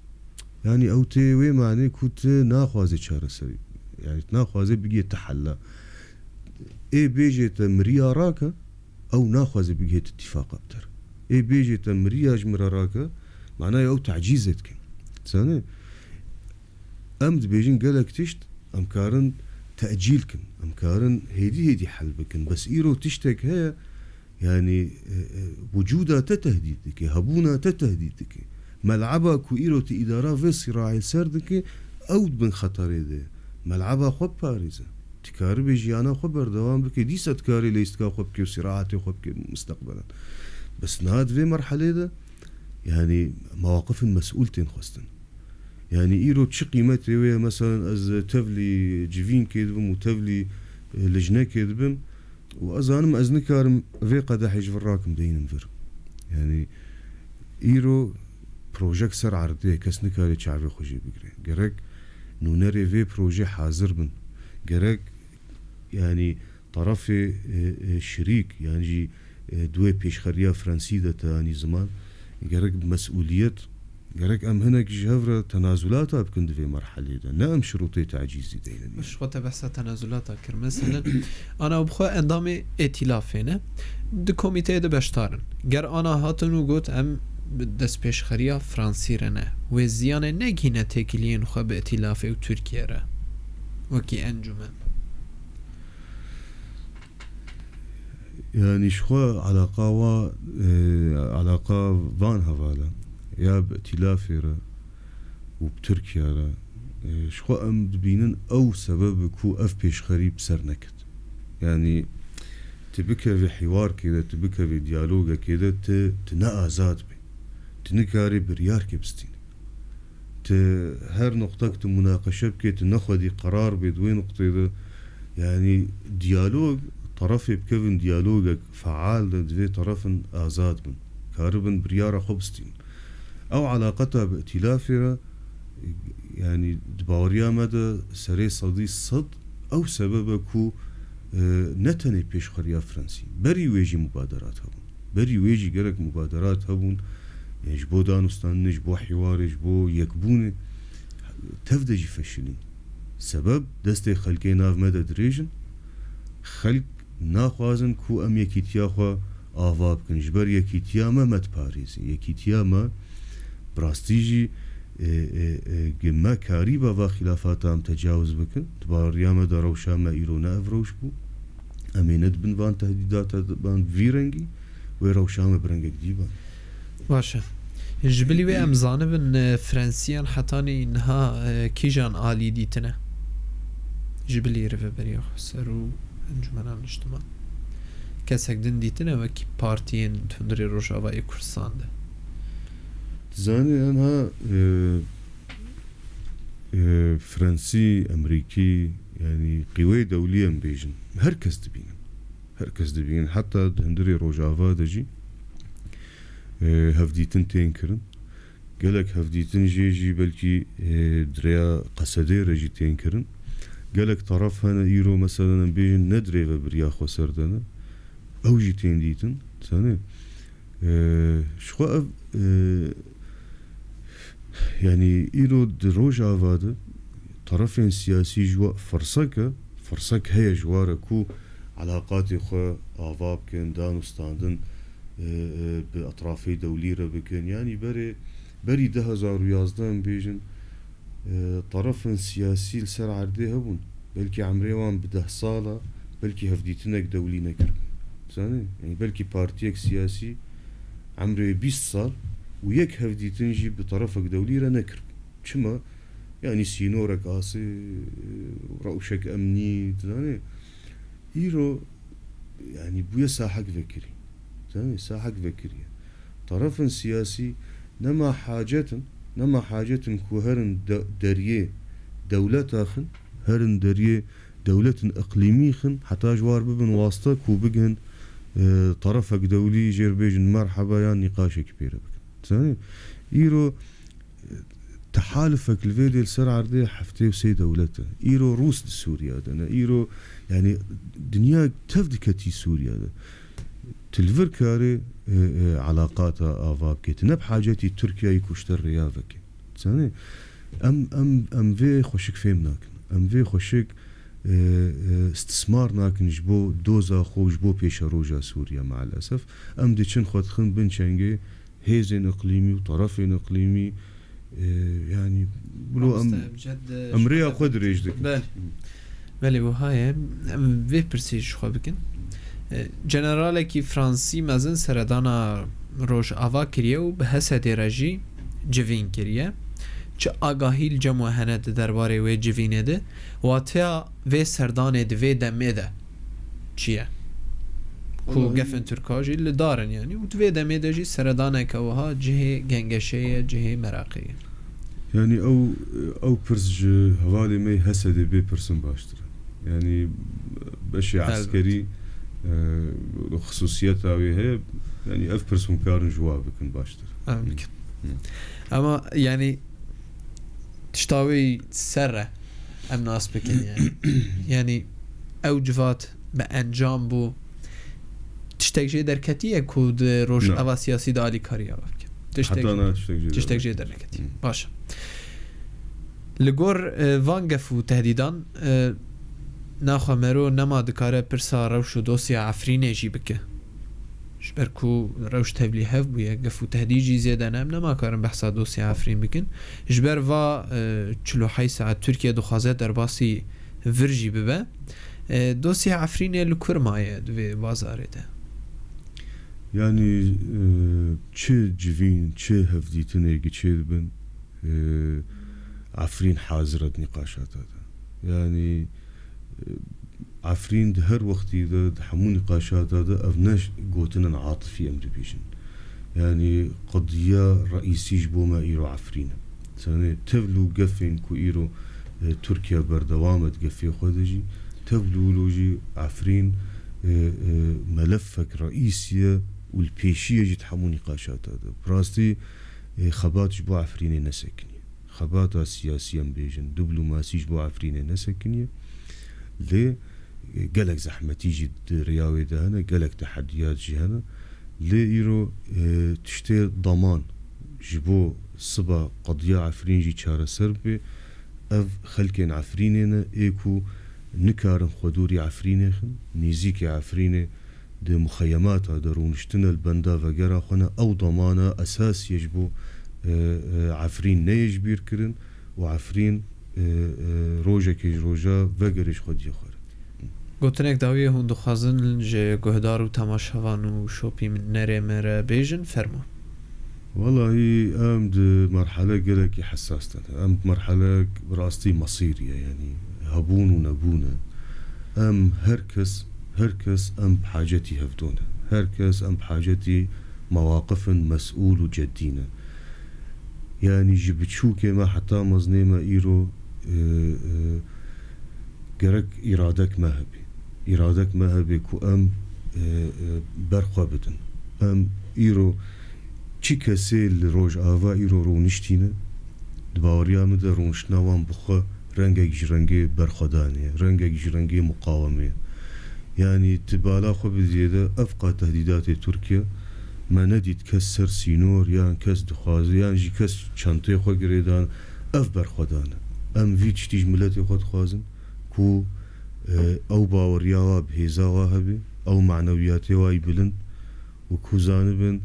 Yanî ew tê wê manê ku tu naxwazê çareserî. Yanî tu naxwazê bigihê ti hela. Ê bêjê te miriya rake, ew naxwaze bigihê ti tîfaqa bi te re. Ê bêjê te miriya ji min re rake, manayê ew tecîzê dike. Zanê? Em dibêjin gelek tişt, em karin tecîl kin. Em karin hêdî hêdî hel bikin. Bes îro tiştek heye, yanî, e, e, wicûda te tehdît dike, hebûna te tehdît dike. Mel'eba ku îro tu îdara vê sîraê li ser dike, ew di bin xeterê de ye. Mel'eba xwe biparêze. Tu karibê jiyana xwe berdewam bike, dîsa tu karê leyîstika xwe bike û sîraetê xwe bike misteqbelan. Bes niha di vê merhelê de, yanî, mewaqifên mesûl tên xwestin. Yanî îro çi qîmetê wê ye? Meselen, ez tevlî civînkê dibim û tevlî, e, lijnekê dibim û ez zanim ez nikarim vê qedehê ji vir rakim deynim vir. Yanî îro projek ser erdê ye, kes nikare çavê xwe jê bigire. Gerek nûnerê vê projê hazir bin. Gerek, yanî, tarafê, e, e, şirîk, yan jî, e, di wê pêşxeriya Fransî de te anî ziman, gerek bi mesûliyet, gerek em hinek ji hev re tenazulata bikin di vê merhelê de. Ne em şirûtê tacîzî deynin. Ji xwe te behsa tenazulata kir. Meselen, ana bi xwe endamê êtîlafê ne. Di komîteyê de beşdar in. Ger ana hatin û got, em bi destpêşxeriya Fransî re ne. Wê ziyanê negihîne têkiliyên xwe bi êtîlafê û Tirkiye re. Wekî encûmen. Yanî ji xwe eleqa wa, e, eleqa van heval e. Ya bi îtîlafê re û bi Tirkiye re. E, ji xwe em dibînin ew sebeb e ku ev pêşxerî bi ser neket. Yanî tu bikevî hîwarkê de, tu bikevî diyalogekê de, tu, tu ne azad bî. Tu nikarî biryarkê bistînî. Tu her nuqtek tu munaqeşe bikê, tu nexwedî qerar bê di wê nuqtê de. Yanî diyalog, terefê bikevin diyalogek feal de, divê terefin azad bin. Karibin biryara xwe bistînin. Ew elaqeta bi îtîlafê re, yanî di baweriya me de serê sedî sed ew sebeb e ku, e, ne tenê pêşxeriya Fransî, berî wê jî mubaderat hebûn. Berî wê jî gerek mubaderat hebûn, e, ji bo danûstandinê, ji bo hîwarê, ji bo yekbûnê, tev de jî feşilîn. Sebeb destê xelkê nav me de dirêj in. Xelk naxwazin ku em yekîtiya xwe ava bikin. Ji ber yekîtiya me me diparêzin. Yekîtiya me bi rastî jî, e, e, e, gi me karîba va xîlafata em tecawiz bikin. Di baweriya me de rewşa me îro ne ev rewş bû. Em ê ne di bin van tehdîdata de ban vî rengî, wê rewşa me bi rengek dî ban. Baş e. Ji bilî wê em zanibin, e, Fransiyan hetanî niha, e, kîjan alî dîtine? Ji bilî Rêveberiya Xweser û Encûmena Niştiman. Kesek din dîtine wekî partiyên di hundirê Rojavayê Kurdistan de? Dizanî, em ha, e, e, Fransî, Emerîkî, yanî qîweyê dewlî em bêjin. Her kes dibînin. Her kes dibînin. Heta di hundirê Rojava de jî, e, hevdîtin tên kirin. Gelek hevdîtin jê jî belkî, e, di rêya Qesedê re jî tên kirin. Gelek teref hene îro, meselen, em bêjin ne di Rêveberiya Xweser de ne. Ew jî tên dîtin. Zanî? E, ji xwe ev, e, yanî îro di Rojava de terefên siyasî ji we firsek e, firsek heye ji we re ku elaqatê xwe ava bikin, danûstandin, e, e, bi etrafê dewlî re bikin. Yanî berê, berî du hezar û yazdeh em bêjin, e, terefên siyasî li ser erdê hebûn. Belkî emrê wan bi deh sala, belkî hevdîtinek dewlî nekiribû. Zanî? Yanî belkî partiyek siyasî emrê bîst sal û yek hevdîtin jî bi terefek dewlî re nekiribû. Çima? Yanî sînorek asê, rewşek emnî, dizanî? Îro, yanî bûye sahek vekirî. Dizanî? Sahek vekiriye. Terefin siyasî nema hacetin, nema hacetin ku herin de-, deriyê dewleta xin, herin deriyê dewletin iqlîmî xin, heta ji war bibin wasta ku bigihin, e, terefek dewlî jê re bêjin merheba yan nîqaşekî pê re bikin. Dizanî? Îro, e, tehalifek li vê dê li ser erdê heftê û sê dewlet e. Îro Rûs di Sûriya de ne. Îro, yanî, dinya tev diketî Sûriya de. Tu li vir karê, e, e, elaqata ava bikê. Tu ne bi hacetî Tirkiyeyî ku ji te rêya veke. Dizanî? Em, em, em vê xweşik fêm nakin. Em vê xweşik, e, e, istismar nakin ji bo doza xwe û ji bo pêşeroja Sûriye, maalesef. Em diçin xwe dixin bin çengê hêzên iqlîmî û terefên iqlîmî, e, yanî, bilo em, Mamoste Ebced, e, em rêya xwe dirêj dikin. Belê. Belê, wiha ye. Em vê pirsê ji xwe bikin. E, generalekî Fransî mezin seredana Rojava kiriye û bi Hesedê re jî civîn kiriye. Çi agahî li cem we hene di derbarê wê civînê de? Wateya vê serdanê di vê demê de çi ye? Ku Wallahî gefên Tirka jî li dar in, yanî, û di vê demê de jî seredaneke wiha cihê gengeşê ye, cihê meraqê ye. Yanî ew, ew pirs ji hevalê me yê Hesedê bê pirsin baştir e. Yanî beşê Elbet. eskerî, e, xisûsiyeta wê heye, yanî ev pirs hûn karin ji wa bikin baştir. Em bikin. Ama yani tişta wê ser e em nas bikin yani. Yani ew civat bi encam bû. Tiştek jê derketiye ku di rojava siyasî de alîkariya bikin. Tiştek Heta jê, na tiştek jê tiştek derketiye. Jê derneketiye. Hı. Baş e. Li gor, e, van gef û tehdîdan, e, naxwe mero nema dikare pirsa rewş û dosya Efrînê jî bike. Ji ber ku rewş tevlîhev bûye, gef û tehdîd jî zêde ne, em nema karin behsa dosya Efrîn bikin. Ji ber va, e, çil û heyt saet Tirkiye dixwaze derbasî vir jî bibe. E, dosya Efrînê li kur maye di vê bazarê de? Yani, e, çi civîn, çi hevdîtinê giçê dibin, e, Efrîn hazir e di nîqaşata de. Yani, e, Efrîn di her wextî de, di hemû nîqaşata de ev ne gotinan atifî em dibêjin. Yani, qediya reîsî ji bo me îro Efrîn e. Tenê tevlû gefên ku îro, e, Tirkiye berdewam e di gefê xwe de jî, tevlû wilo jî Efrîn, e, e, melefek reîsî ye û li pêşî ye jî di hemû nîqaşata de. Bi rastî, e, xebat ji bo Efrînê nesekiniye. Xebata siyasî em bêjin, diplomasî ji bo Efrînê nesekiniye. Lê, e, gelek zehmetî jî di riya wê de hene, gelek tehediyat jî hene. Lê îro, e, tiştê daman ji bo siba qediya Efrîn jî çareser bibe, ev xelkên Efrînê ne, ê ku nikarin xwe dûrî Efrînê xin, nêzîkê Efrînê di muxeyemata de rûniştine li benda vegera xwe ne, ew damana esasî ye ji bo, e, e, Efrîn neyê ji bîr kirin û Efrîn, e, e, rojekê ji roja vegerê ji xwediyê xwe re. Gotinek dawiyê hûn dixwazin ji guhdar û temaşevan û şopînerê me re bêjin, fermo. Welahî em di merhele gelekî hesas de ne. Em di merhelek bi rastî mesîrî ye, yanî hebûn û nebûn e. Em her kes, her kes em bi hacetî hevdû ne. Her kes em bi hacetî mewaqifin mesûl û ceddî ne. Yanî ji biçûkê me heta mezinê me îro, e, e, gerek îradek me hebe. Îradek me hebe ku em, e, e, berxwe bidin. Em îro çi kesê li Rojava îro rûniştîne, di baweriya min de rûniştina wan bi xwe rengek ji rengê berxwedanê ye, rengek ji rengê muqawemê ye. Yanî tu bala xwe bidiyê de ev qat tehdîdatê Tirkiye me nedît kes ser sînor yan kes dixwaze yan jî kes çentê xwe girêdan ev berxwedan e. Em vî tiştî ji miletê xwe dixwazin ku, e, ew baweriya wa bi hêza wa hebe, ew manewiyatê wa yî bilind û ku zanibin,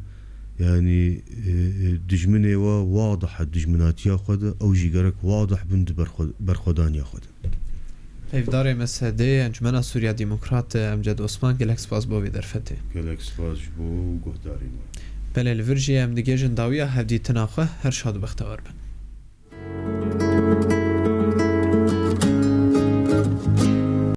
yanî, e, e, dijminê wa wadih e dijminatiya xwe de, ew jî gerek wadih bin di berxwe-, berxwedaniya xwe de. Hevdarê me sedê Encumena Sûriya Demokrat, Emced Osman, gelek spas bo vê derfetê. Gelek spas ji bo guhdarî me. Belê, li vir jî em digihîjin dawiya hevdîtina xwe, her şad û bextewar bin.